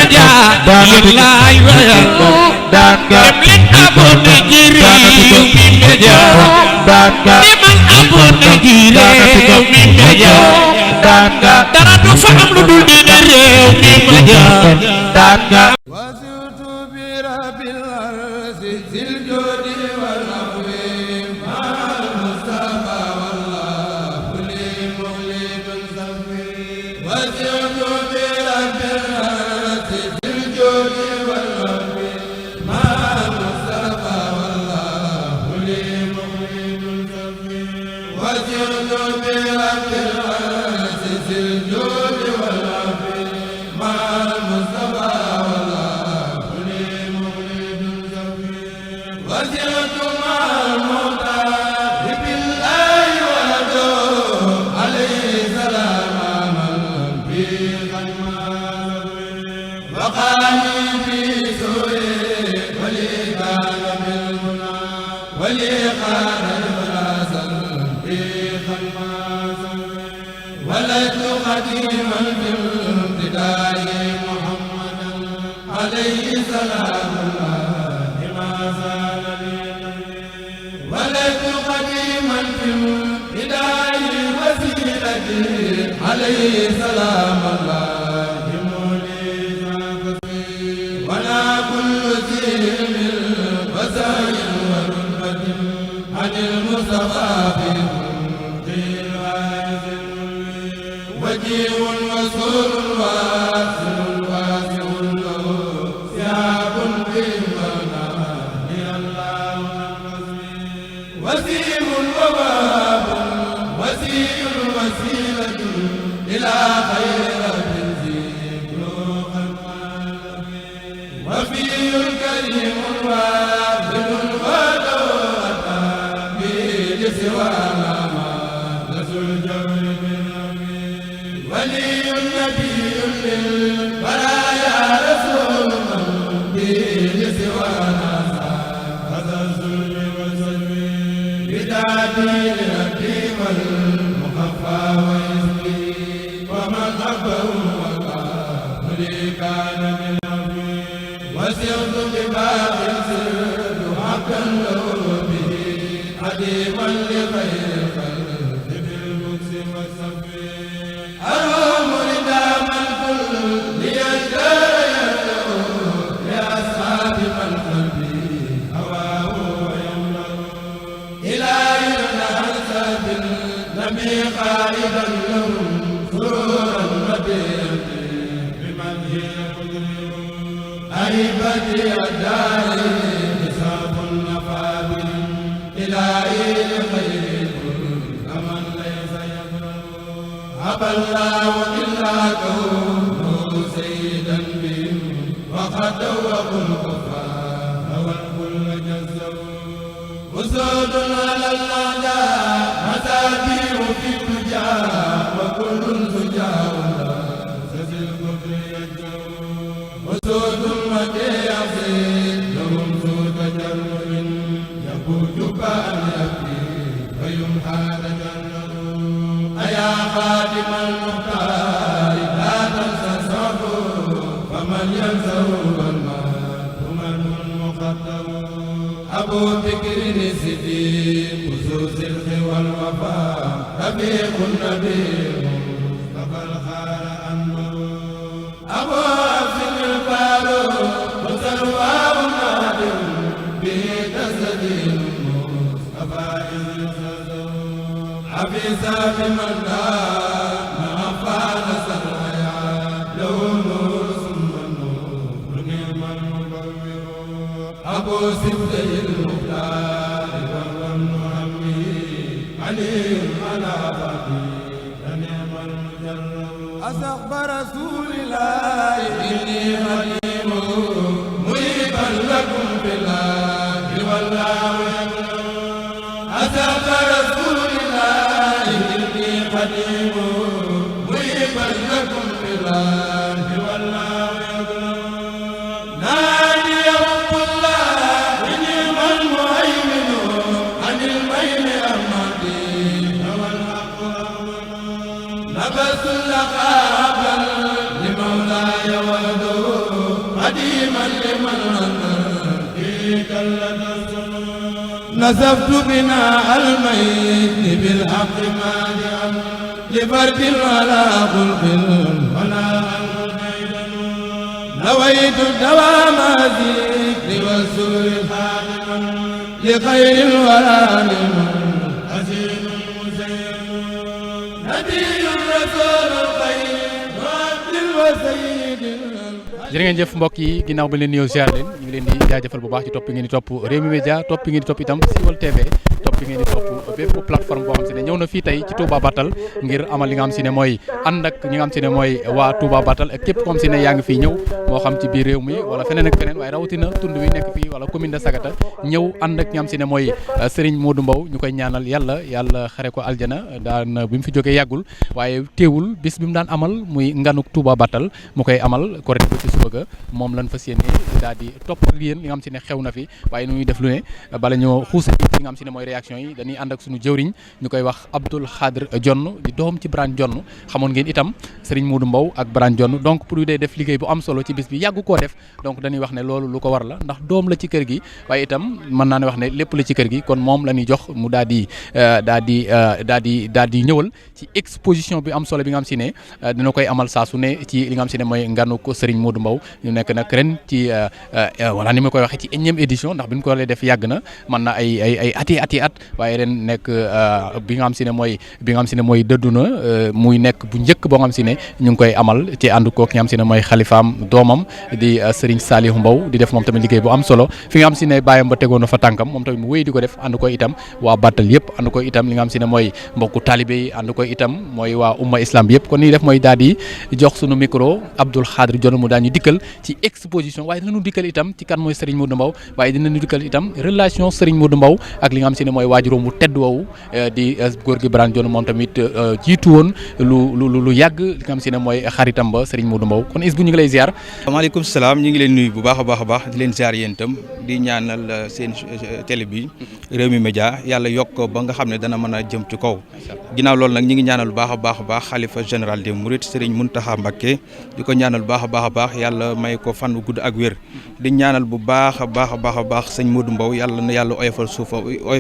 media lillahi wa limlin abonné ci réew mi media demal abonné ci réew mi media dara du fa am lu dul diine réew mi media عليه سلام الله ولا كل ذيل وسائل ورتبة عن المصطفى في وجيه وسور واسع واسع له ثياب بمنى الله وسيم وواب وسيل وسيلة إلى خير تنزيل وفي الكريم الوافد الودود به سوانا ما نسوا الجبر ولي النبي للبرايا رسول من به سوانا هذا الظلم والسلم بدادي لربي والمخفى كان من أمري وسرت بباب سرت حقا له به عديما لغير الخلق بالبؤس والصف أروم ردام الكل ليزداد يده لأصحاب من قلبي هواه ويملأ إلهي الأحزاب نبي قائدا لهم سرورا مبيا عيبتي الداري حساب النفابل إلهي لخير كمن ليس يفرح أبى الله إلا كونه سيدا بهم وقد دوقوا الكفار والكل جزوا أسود على الأعداء مسابيح في الفجار وكل فجار سجل الكفر يجوا وسود وكيعصي لهم سود جرم يبوج بأن يبكي ويمحى تجنب أيا خادم المختار لا تنسى صبر فمن ينسه المال من المقدم أبو بكر الصديق ذو الصدق والوفاء رفيق النبي مصطفى الخير أنور أبو عبد الفاروق وسلواه نادر به تستدين مصطفى إذ الخزو حفيظا بمن مع فعل سرعيا له نور ثم النور نعم المبور أبو سبتي المختار والرمن همي علي على بطي نعم المجرب أصحب رسول الله إني خليم مهيبا لكم بالله والله يكرم أصحب رسول الله إني خليم مهيبا لكم بالله والله يكرم نادي رب الله نعم المهيمن عن الميل أمتي نسفت بناء الميت بالحق مانعا لفرد ولا خلق ولا نويت دوام الذكر والسر خاتما لخير ولا لمن حسين مزين نبي الرسول الخير وعبد وسيد. jërë ngeen jëf mbokk yi ginnaaw ba leen nuyoo ziar leen ñu ngi leen di jaajëfal bu baax ci topp ngeen di topp Rewmi Média topp ngeen di topp itam Siweul TV topp ngeen di topp bépp plateforme boo xam si ne ñëw na fii tey ci Touba Batal ngir amal li nga xam si ne mooy ànd ak ñi nga xam si ne mooy waa Touba Batal ak képp ko xam si ne yaa ngi fii ñëw moo xam ci biir réew mi wala feneen ak feneen waaye rawatina tund wi nekk fii wala commune de Sagata ñëw ànd ak ñi nga xam si ne mooy Serigne Modou Mbow ñu koy ñaanal yàlla xare ko aljana daan bi mu fi jógee yàggul waaye teewul bis bi mu daan amal muy nganuk Touba Batal mu koy amal korite ba ci suba ga moom lañ fas yéene daal di topp ak yéen li nga xam si ne xew na fi waaye nu ñuy def lu ne bala ñoo xuus li nga xam si ne mooy réaction yi dañuy ànd ak suñu jëwriñ ñu koy wax Abdoul Khadr Dione di doom ci Birane Dione xamoon ngeen itam Serigne Modou Mbow ak Birane Dione donc pour dee def liggéey bu am solo ci bis bi yàggu koo def donc dañuy wax ne loolu lu ko war la ndax doom la ci kër gi waaye itam mën naa ne wax ne lépp la ci kër gi kon moom la ñuy jox mu daal di ñëwal ci exposition bi am solo bi nga xam si ne dina koy amal saa su ne ci li nga xam si ne mooy nganu ko Serigne Modou Mbow ñu nekk nag ren ci voilà ni ma koy waxee ci énième édition ndax bi ñu ko lee def yàgg na mën na ay ati at waaye ren nekk bi nga xam si ne mooy dëddu na muy nekk bu njëkk boo nga xam si ne ñu ngi koy amal ci ànd ko ki nga xam si ne mooy xalifaam doomam di Serigne Saliou Mbow di def moom tamit liggéey bu am solo fi nga xam si ne bàyyam ba tegoon na fa tànkam moom tamit mu wéy di ko def ànd ko itam waa Batal yëpp ànd ko itam li nga xam si ne mooy mbokku talibé yi ànd ko itam mooy waa umma islam bi yëpp kon ni def mooy daal di jox sunu micro Abdoul Khadr Dione mu daañu dikkal ci exposition waaye dinañu dikkal itam ci kan mooy Serigne Modou Mbow waaye dinañu dikkal itam relation Serigne Modou Mbow ak li nga xam si ne mooy waajuróom bu tedd woowu di góor gi Birane Dione moom tamit jiitu woon lu yàgg li nga xam si ne mooy xaritam ba Serigne Modou Mbow kon is bu ñu ngi lay ziar. waaleykum salaam ñu ngi leen nuyu bu baax a baax di leen ziar yéen itam di ñaanal seen télé bi Rewmi Média yàlla yokk ba nga xam ne dana mën a jëm ci kaw ginnaaw loolu nag ñi ngi ñaanal bu baax a baax xalifa général des Mourides Serigne Mountakha Mbacké di ko ñaanal bu baax a baax yàlla may ko fan gudd ak wér di ñaanal bu baax a baax sëñ Modou Mbow yàlla na yàlla oyofal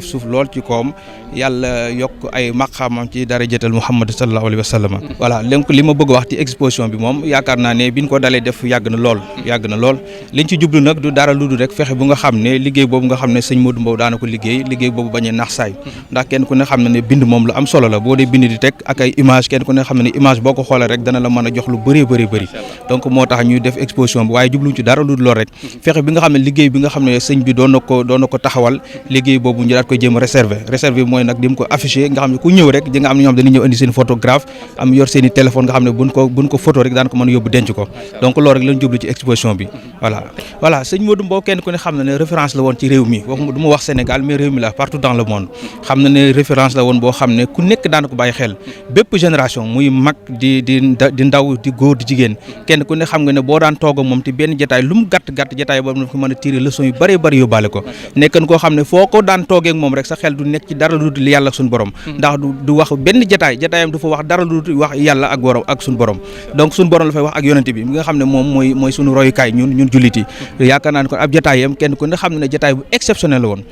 suuf lool ci kawam yàlla yokk ay maqaamam ci darajatal Muhammad sallallahu alayhi wa sallam voilà donc li ma bëgg wax ci exposition bi moom yaakaar naa ne biñ ko dalee def yàgg na lool liñ ci jublu nag du dara lu dul rek fexe bu nga xam ne liggéey boobu nga xam ne sëñ Modou Mbow daana ko liggéey boobu bañ a nax saay ndax kenn ku ne xam ne bind moom lu am solo la boo dee bind di teg ak ay image kenn ku ne xam ne image boo ko xoolee rek dana la mën a jox lu bëri donc moo tax ñuy def exposition bi waaye jubluñ ci dara lu dul lool rek fexe bi nga xam ne liggéey bi nga xam ne sëñ bi doon na ko taxawal liggéey boobu ñu daat koy jéem a réservé mooy nag dim ko affiché nga xam ne ku ñëw rek di nga am na ñoo xam dañuy ñëw indi seen photographe am yor seen i téléphone nga xam ne buñ ko photo rek daan ko mën a yóbbu denc ko donc loolu rek lañ jublu ci exposition bi voilà sëñ Modou Mbow kenn ku ne xam na ne référence la woon ci réew mi du ma wax Sénégal mais réew mi la partout dans le monde xam na ne référence la woon boo xam ne ku nekk daan ko bàyyi xel bépp génération muy mag di ndaw di góor di jigéen kenn ku ne xam nga ne boo daan toog moom te benn jotaay lu mu gàtt jotaay boobu na ko mën a tirer leçon yu bëree yóbbaale ko nekkan koo xam ne foo ko daan toogee ak moom rek sa xel du nekk ci dara lu dul yàlla ak suñu borom ndax du wax benn jotaayam du fa wax dara lu dul wax yàlla ak suñu borom donc suñu borom la fay wax ak yonente bi mi nga xam ne moom mooy suñu royukaay ñun jullit yi yaakaar naa ne kon ab jotaayam kenn ku ne xam ne jotaay bu exceptionnel la woon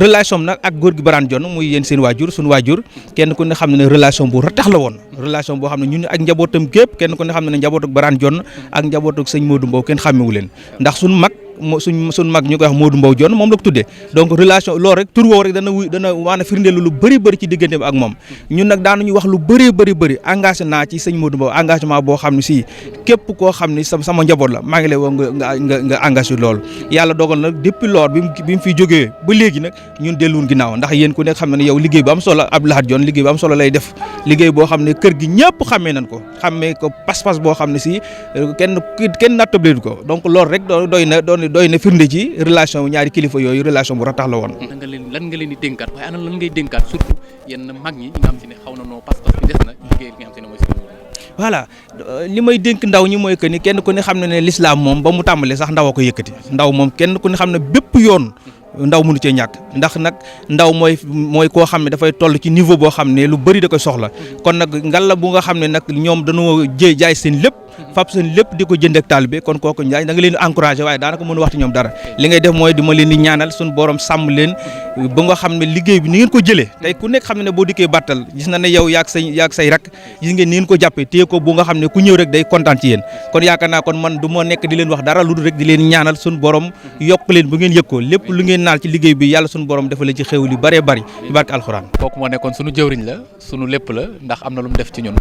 relation nag ak góor gi Birane Dione muy yéen seen waajur suñu waajur kenn ku ne xam ne relation bu ratax la woon relation boo xam ne ñun ak njabootam gépp kenn ku ne xam ne njabootu Birane Dione ak njabootu sëñ Modou Mbow kenn xàmmewu leen ndax suñu mag suñ mag ñu koy wax Modou Mbow Dione moom la ko tuddee donc relation loolu rek tur woowu rek dana waana firndeelu lu bëri ci diggante bi ak moom ñun nag daanuñu wax lu bëri engagé naa ci sëñ Modou Mbow engagement boo xam ne si képp koo xam ne sama njaboot la maa ngi lay wax nga engagé loolu yàlla dogal na depuis loolu bi mu fi jógee ba léegi nag ñun delluwun ginnaaw ndax yéen ku nekk xam ne yow liggéey bu am solo Abdou Lahad Dione liggéey bu am solo lay def liggéey boo xam ne kër gi ñëpp xammee nañ ko xammee ko pas-pas boo xam ne si kenn nattable ko donc loolu rek doy na firnde ci relation ñaari kilifa yooyu relation bu ratax la woon. lan nga leen di dénkaat waaye ana lan ngay dénkaat surtout yenn mag ñi nga xam si ne xaw na noo pas-pas bi des na liggéey bi nga xam si ne mooy voilà li may dénk ndaw ñi mooy que ni kenn ku ne xam ne l'islam moom ba mu tàmbalee sax ndaw a ko yëkkati ndaw moom kenn ku ne xam ne bépp yoon ndaw mënu cee ñàkk ndax nag ndaw mooy koo xam ne dafay toll ci niveau boo xam ne lu bëri da koy soxla kon nag ngalla bu nga xam ne nag ñoom dañoo jaay seen lépp fab seen lépp di ko jënd ak taalibe kon kooku Njaay da nga leen di encouragé waaye daanaka mën waxtu ñoom dara li ngay def mooy di ma leen di ñaanal suñu borom sàmm leen ba nga xam ne liggéey bi ni ngeen ko jëlee tey ku nekk xam ne boo dikkee Battal gis na ne yow yaag say rak gis ngeen ni ngeen ko jàppee téye ko bu nga xam ne ku ñëw rek day kontaan ci yéen kon yaakaar naa kon man du ma nekk di leen wax dara lu dul rek di leen ñaanal suñu borom yokk leen bu ngeen yëg ko lépp lu ngeen naal ci liggéey bi yàlla suñu borom dafa leen ci xéw li bëree bëri ci barke alxuraan kooku moo nekkoon sunu jëwriñ la sunu lépp la ndax am na lu mu def ci ñun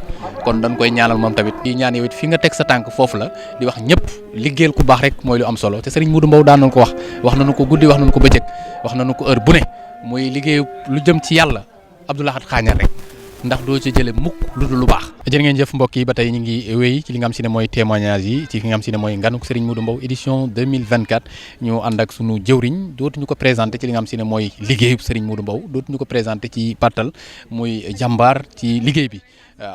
kon dañ koy ñaanal moom tamit di ñaan yow it fi nga teg sa tànk foofu la di wax ñëpp liggéeyal ku baax rek mooy lu am solo te Serigne Modou Mbow daan nañu ko wax nañu ko guddi wax nañu ko bëccëg wax nañu ko heure bu ne muy liggéey lu jëm ci yàlla Abdou Lahad Xaañar rek ndax doo ci jële mukk lu dul lu baax jërë ngeen jëf mbokk yi ba tey ñu ngi wéy ci li nga xam si ne mooy témoignage yi ci li nga xam si ne mooy nganuk Serigne Modou Mbow édition 2024 ñu ànd ak sunu jëwriñ dootuñu ko présenté ci li nga xam si ne mooy liggéeyu Serigne Modou Mbow dootuñu ko présenté ci Battal muy jàmbaar ci liggéey bi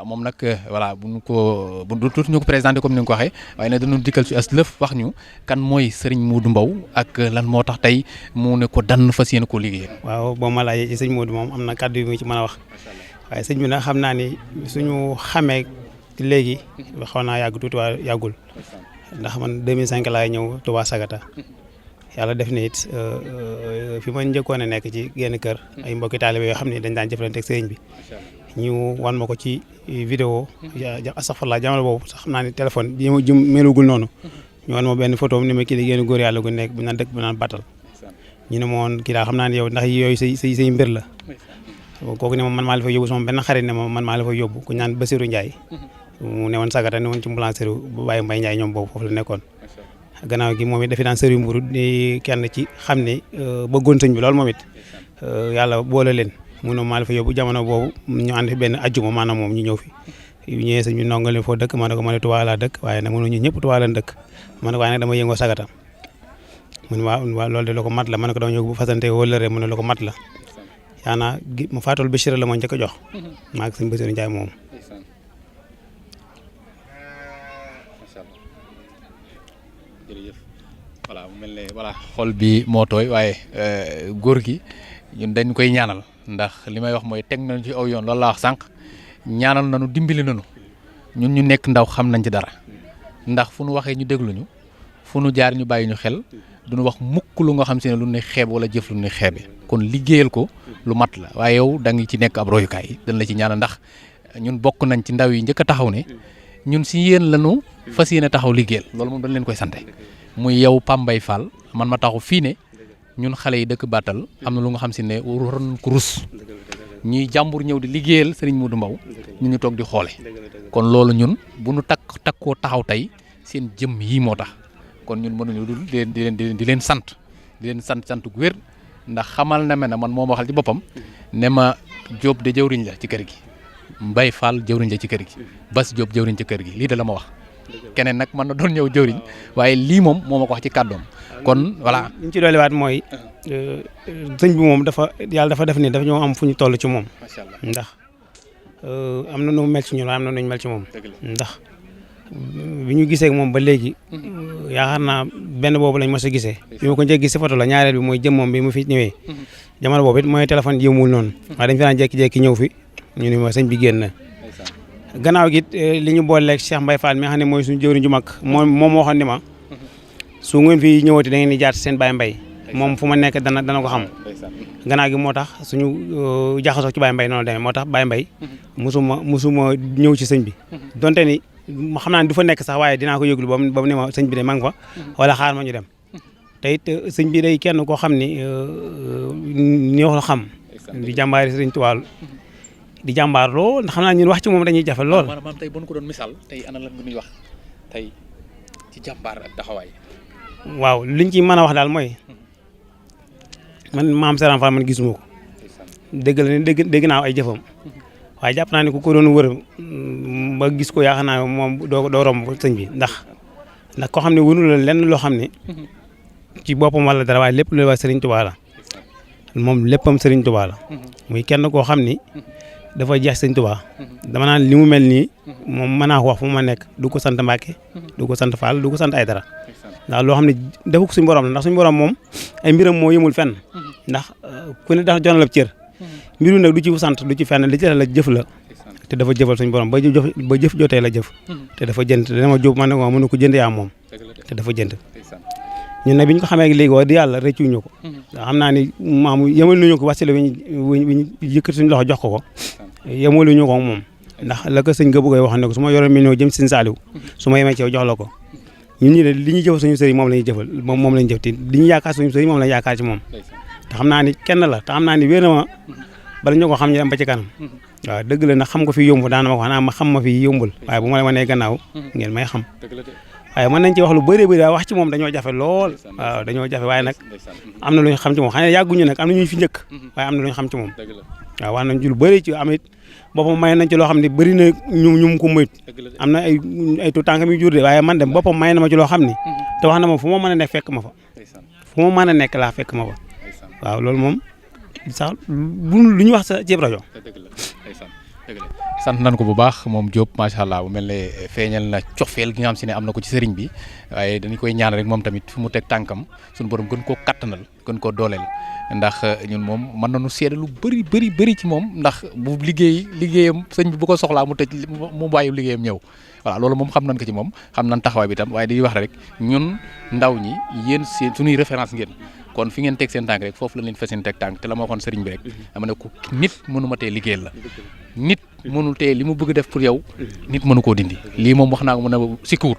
moom nag voilà dootuñu ko présenté comme ni nga ko waxee waaye nag dañu dikkal ci as lëf wax ñu kan mooy Serigne Modou Mbow ak lan moo tax tey mu ne ko dann fas yéene koo liggéey. waaw boo ma laajee ci Serigne Modou moom am na kàddu yu mu ci mën a wax waaye sëñ bi nag xam naa ni suñu xamee léegi xaw naa yàgg tuuti waa yàggul ndax man 2005 laay ñëw Touba Sagata yàlla def na it fi ma njëkkoon a nekk ci genn kër ay mbokki taalibe yoo xam ne dañ daan jëflante ak sëriñ bi ñu wan ma ko ci vidéo astaghfirullah jamono boobu sax xam naa ni téléphone ji melugul noonu ñu wan ma benn photo ni ma kii di génn góor yàlla gu nekk bu naan dëkk bu naan Battal ñu ne ma woon kii daal xam naa ni yow ndax yooyu say mbir la kooku ne ma man maa la fa yóbbu sama benn xarit ne ma man maa la fa yóbbu ku ñaan Basirou Ndiaye mu ne woon Sagata ne woon ci ambulancier bu Baye Mbaye Ndiaye ñoom boobu foofu la nekkoon gannaaw gi moom it dafi daan sëriñ mburu di kenn ci xam ne bëggoon sëñ bi loolu moom it yàlla boole leen mu ne maa la fa yóbbu jamono boobu ñu ànd fi benn ajjuma maanaam moom ñu ñëw fi ñëwee sëñ bi ndongali foo dëkk ma ne ko ma ne Touba laa dëkk waaye nag mënu ñu ñëpp Touba lañ dëkk ma ne ko waaye nag dama yëngoo Sagata mu ne waaw loolu de la ko mat la ma ne ko dama ñëw bu fasante wëllëre mu ne la ko mat la yaanaa mu faatul Bachir la moo njëkk a jox maa ngi sëñ Bassirou Ndiaye moom jërëjëf voilà mu mel ne voilà xol bi moo tooy waaye góor gi ñun dañ koy ñaanal ndax li may wax mooy teg nañu ci aw yoon loolu laa wax sànq ñaanal nañu dimbali nañu ñun ñu nekk ndaw xam nañ ci dara ndax fu nu waxee ñu dégluñu fu nu jaar ñu bàyyi ñu xel duñu wax mukk lu nga xam si ne lu ne xeeb wala jëf lu ne xeebe kon liggéeyal ko lu mat la waaye yow da nga ci nekk ab royukaay dañ la ci ñaanal ndax ñun bokk nañ ci ndaw yi njëkk a taxaw ne ñun si yéen lañu fas yéene taxaw liggéeyal loolu moom dañ leen koy sante muy yow Pam Mbaye Fall man ma taxaw fii ne ñun xale yi dëkk Battal am na lu nga xam si ne waroon ko rus ñuy jàmbur ñëw di liggéeyal Serigne Modou Mbow ñu toog di xoole kon loolu ñun bu nu takkoo taxaw tey seen jëm yii moo tax kon ñun mënuñu dul di leen sant gu wér ndax xamal na me ne man moo ma waxal ci boppam ne ma Diop de jëwriñ la ci kër gi Mbaye Fall jëwriñ la ci kër gi Bas Diop jëwriñ ci kër gi lii de la ma wax keneen nag mën na doon ñëw jëwriñ waaye lii moom moo ma ko wax ci kàddoom kon voilà. li ñu ci dolliwaat mooy sëñ bi moom yàlla dafa def ni dafa ñoo am fu ñu toll ci moom ndax am na nu mel ci ñun waaye am na nu ñu mel ci moom ndax bi ñu gisee ak moom ba léegi yaakaar naa benn boobu lañ mos a gisee bi ma ko njëkk gis si photo la ñaareel bi mooy jëmmoom bi mu fi ñëwee jamono boobu it mooy téléphone yëmul noonu waaye dañ fi daan jékki-jékki ñëw fi ñu ne ma sëñ bi génn na gannaaw gi li ñu booleeg Cheikh Mbaye Fall mi nga xam ne mooy suñu jëwriñ ju mag moom waxoon ni ma su ngeen fi ñëwati da ngeen di jaar seen Baye Mbaye moom fu ma nekk dana ko xam gannaaw gi moo tax suñu jaxasoo ci Baye Mbaye noonu demee moo tax Baye Mbaye musuma ñëw ci sëñ bi donte ni ma xam naa ne du fa nekk sax waaye dinaa ko yëglu ba mu ne ma sëñ bi de ma nga fa wala xaar ma ñu dem te it sëñ bi day kenn koo xam ni ñoo la xam di jàmbaari sëñ Tuubaa di jàmbaar lool ndax xam naa ñun wax ci moom dañuy jafe lool. maanaam tey bu ñu ko doon misaal tey ana lan nga ñuy wax tey ci jàmbaar ak taxawaay. waaw liñ ci mën a wax daal mooy man maam Serigne Fall man gisuma ko dégg la ne dégg naa ay jëfam waaye jàpp naa ne ku ko doon wër ba gis ko yaakaar naa moom doo romb sëñ bi ndax koo xam ne wënu la lenn loo xam ne ci boppam wala dara waaye lépp lu wax Serigne Touba la moom léppam Serigne Touba la muy kenn koo xam ni dafa jeex Serigne Touba dama naan li mu mel nii moom mën naa ko wax fu ma nekk du ko sant Mbacke du ko sant Fall du ko sant ay dara ndax loo xam ne defu ko suñu borom la ndax suñu borom moom ay mbiram moo yëmul fenn ndax ku ne dafa jox la cër mbiru nag du ci sant du ci fenn li ci la jëf la te dafa jëfal suñu borom ba jëf jotee la jëf te dafa jënd te dama jóg man nag mënu ko jënd yaa moom te dafa jënd ñun nag bi ñu ko xamee léegi wax di yàlla rëccuñu ko ndax xam naa ni maamu yemaluñu ko wasila wi ñu yëkkati suñu loxo jox ko yemaluñu ko moom ndax la ko sëñ nga bëgg wax ne ko su ma yoroon million jëm si sëñ Saliou su ma yemee ci yow jox la ko ñun ñi de li ñuy jëfal suñu sëriñ moom la ñuy jëfal moom la ñuy jëf te li ñu yaakaar suñu sëriñ moom la ñu yaakaar ci moom te xam naa ni kenn la te xam naa ni wér na ma bala ñu ko xam ñu dem ba ci kanam waaw dëgg la nag xam ko fi yomb daana ma ko xanaa ma xam ma fi yombul waaye bu ma la wanee gannaaw ngeen may xam waaye mën nañ ci wax lu bëree bëri wax ci moom dañoo jafe lool waaw dañoo jafe waaye nag am na lu ñu xam ci moom xanaa yàgguñu nag am na ñu fi njëkk waaye am na lu ñu xam ci moom waaw wax nañ ci lu bëri ci amit boppam may nañ ci loo xam ne bëri na ñu ko moytu am na ay tu tànk mi jur de waaye man dem boppam may na ma ci loo xam ni te wax na ma fu ma mën a nekk fekk ma fa fu ma mën a nekk laa fekk ma fa waaw loolu moom sax lu ñu wax sa ci rajo sant nañ ko bu baax moom Diop macha allah bu mel ne feeñal na cofeel gi nga xam si ne am na ko ci sëriñ bi waaye dañu koy ñaan rek moom tamit fu mu teg tànkam suñu borom gën koo kattanal gën koo dooleel ndax ñun moom mën nañu seede lu bëri ci moom ndax bu liggéeyam sëñ bi bu ko soxlaa mu tëj mu bàyyi liggéeyam ñëw voilà loolu moom xam nañ ko ci moom xam nañ taxawaay bi tam waaye di wax rek ñun ndaw ñi yéen seen suñuy référence ngeen kon fi ngeen teg seen tànk rek foofu la leen fas yéene teg tànk te la ma waxoon sëriñ bi rek dama ne ko nit mënuma tee liggéeyal la nit mënul tee li mu bëgg def pour yow nit mënu koo dindi lii moom wax naa ko mën a sikkuwut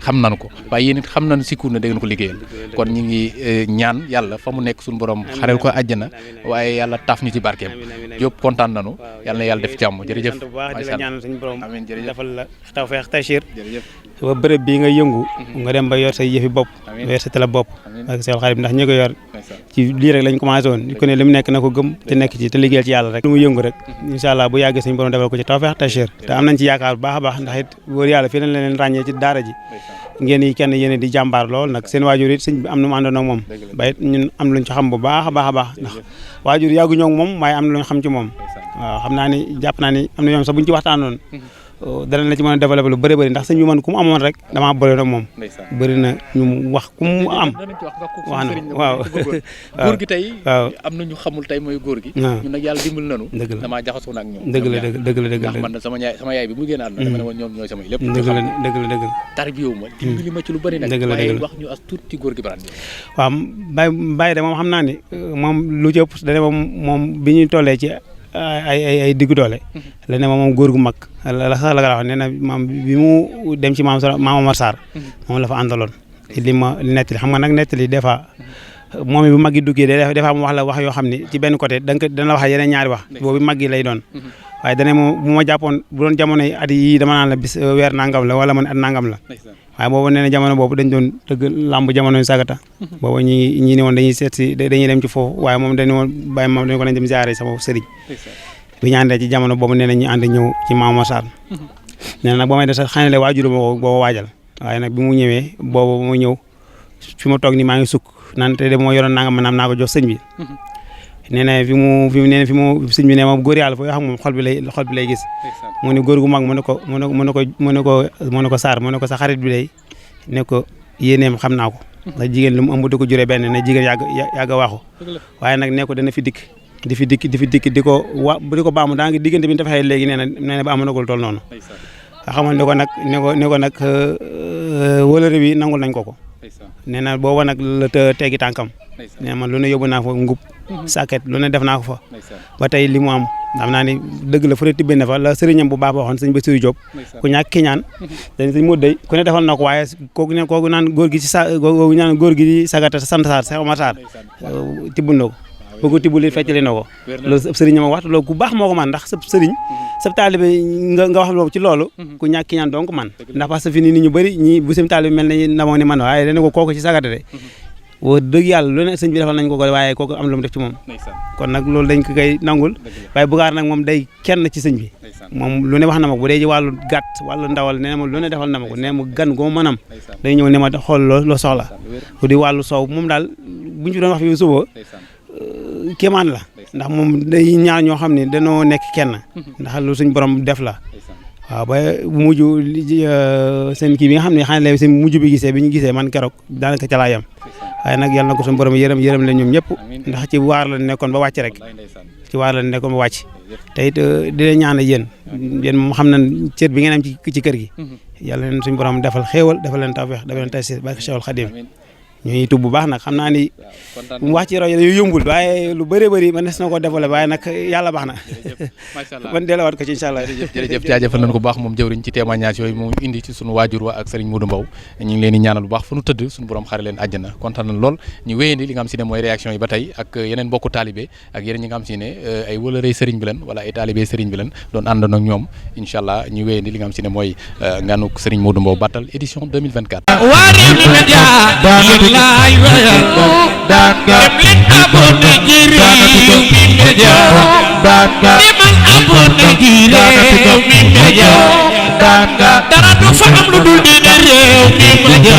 xam nañu ko waaye yéen it xam nañu sikkuwut ne da ngeen ko liggéeyal kon ñu ngi ñaan yàlla fa mu nekk suñu borom xareel ko àjjana waaye yàlla taaf ñu ci barkeem Diop kontaan nañu yàlla na yàlla def jàmm jërëjëf bu baax di la ñaan suñu borom defal la tawfeex taysiir ba bërëb bii nga yëngu nga dem ba yor say yëfi bopp yor sa télé bopp ak Seex Xaadim ndax ñi ko yor ci lii rek lañ commencé woon ku ne li mu nekk na ko gëm te nekk ci te liggéeyal ci yàlla rek lu mu yëngu rek incha allah bu yàggee suñu borom defal ko ci tawfeex taysiir te am nañ ci yaakaar bu baax a baax ndax it wóor yàlla fii lañ leen ràññee ci daara ji ngeen yi kenn yéene di jàmbaar lool nag seen waajur it sëñ bi am na mu àndoon ak moom ba it ñun am luñ ci xam bu baax a baax a baax ndax waajur yàgguñoo ak moom waaye am na luñ xam ci moom waaw xam naa ni jàpp naa ni am na ñoom sax buñ ci waxtaanoon danañ la ci mën a développé lu bëri bëri ndax sëñ bi man ku mu amoon rek damaa bëri nag moom bëri na ñu wax ku mu am wax na waaw góor gi tey waaw am na ñu xamul tey mooy góor gi ñun nag yàlla dimbal nañu dëgg la damaa jaxasoo na ak ñoom dëgg la dëgg la ndax man sama yaay bi mu génn àdduna dama ne woon ñoom ñooy samay lépp dëgg la tarbiyewu ma dimbali ma ci lu bëri nag waaye wax ñu as tuut ci góor gi baraan bi waaw Baye de moom xam naa ni moom lu ci ëpp dane moom bi ñuy tollee ci ay diggu doole la ne moom góor gu mag la sax la nga wax nee na maam bi mu dem ci maam Omar Sarr moom la fa àndaloon ci li ma nettali xam nga nag nettali des fois moom bu mag yi duggee des fois mu wax la wax yoo xam ni ci benn côté dana la wax yeneen ñaari wax boobu mag yi lay doon waaye dane moom bu ma jàppoon bu doon jamono yi at yi dama naan la bis weer nangam la wala man at nangam la waaye boobu nee na jamono boobu dañ doon tëgg làmb jamono yu sagata boobu ñi ne woon dañuy seet si dañuy dem ci foofu waaye moom dañu woon bàyyi moom dañu ko nañ dem ziare sama sëriñ bi ñu àndee ci jamono boobu nee na ñu ànd ñëw ci Maam Omar Sarr nee na nag boo may de sax xëy na la waajur boobu waajal waaye nag bi mu ñëwee boobu mu ñëw fi ma toog ni maa ngi sukk naan te de moo yoroon nangam maanaam naa ko jox sëñ bi nee na fi mu sëñ bi ne moom góor yàlla fooy wax moom xol bi lay gis mu ne góor gu mag mu ne ko Sarr mu ne ko sa xarit bi day ne ko yéeneem xam naa ko ndax jigéen lu mu ëmb di ko juree benn ne jigéen yàgg a waxu waaye nag ne ko dana fi dikk di ko baamu daa ngi diggante bi ñu defee léegi nee na ba amanagul toll noonu nga xamal ne ko nag wëlëre bi nangul nañ ko nee na booba nag la teggi tànkam nee na man lu ne yóbbu naa fa ngub sàkket lu ne def naa ko fa ba tey li mu am xam naa ni dëgg la fu ne tibbee na fa la sëriñam bu baax ba waxoon sëñ Bassirou Diop ku ñàkk ki ñaan dañ sëñ mu day ku ne defal na ko waaye kooku naan góor gi ci sagata sant Sarr Cheikh Omar Sarr tibbul na ko boo ko tibbul feccali na ko loolu sëb sëriñ ma wax loolu ku baax moo ko man ndax sëb sëriñ sëb taalibe nga wax loolu ci loolu ku ñàkk ki ñaan donc man ndax parce que fi ni nit ñu bëri ñi bu sëb taalibe mel nañu namoo ni man waaye dana ko kooku ci sagata de woo dëgg yàlla lu ne sëñ bi defal nañ ko waaye kooku am lu mu def ci moom kon nag loolu dañ ko koy nangul waaye Bugaar nag moom day kenn ci sëñ bi moom lu ne wax na ma ko bu dee ci wàllu gàtt wàllu ndawal nee na ma lu ne defal na ma ko nee ma gan goo mënam day ñëw ne ma xool loo soxla bu di wàllu soow moom daal bu ñu fi doon wax fi suba kéemaan la ndax moom day ñaar ñoo xam ne dañoo nekk kenn ndax lu suñ borom def la waaw ba mujj seen kii bi nga xam ne xëy na seen mujj bi bi ñu gisee man keroog daanaka ca laa yem waaye nag yàlla na ko suñu borom yërëm leen ñoom ñëpp ndax ci waar la nekkoon ba wàcc rek ci waar la nekkoon ba wàcc te it di leen ñaanal yéen moom xam nañ cër bi ngeen am ci kër gi yàlla leen suñu borom defal xéewal defal leen tawfeex defal leen taysiir barke Cheikhul Khadim ñu ngi tubb bu baax nag xam naa ni mu wax ci rajo yu yombul waaye lu bëree bëri man des na ko développé waaye nag yàlla baax na man delluwaat ko ci incha allah jërëjëf jaajëfal nañ ko baax moom jëwriñ ci témoignage yooyu mu indi ci sunu waajur wa ak Serigne Modou Mbow ñu ngi leen di ñaanal bu baax fu nu tëdd suñu borom xare leen àjjana kontaan nañ lool ñu wéyandi li nga xam si ne mooy réaction yi ba tey ak yeneen bokku taalibe ak yeneen ñi nga xam si ne ay wëlërëy Serigne bi leen wala ay taalibe Serigne bi leen doon àndoon ak ñoom incha allah ñu wéyandi li nga xam si ne mooy nganuk Serigne Modou Mbow Battal édition 2024 dem leen abonné ci Rewmi Média demal abonné ci Rewmi Média dara du fa am lu dul di Rewmi Média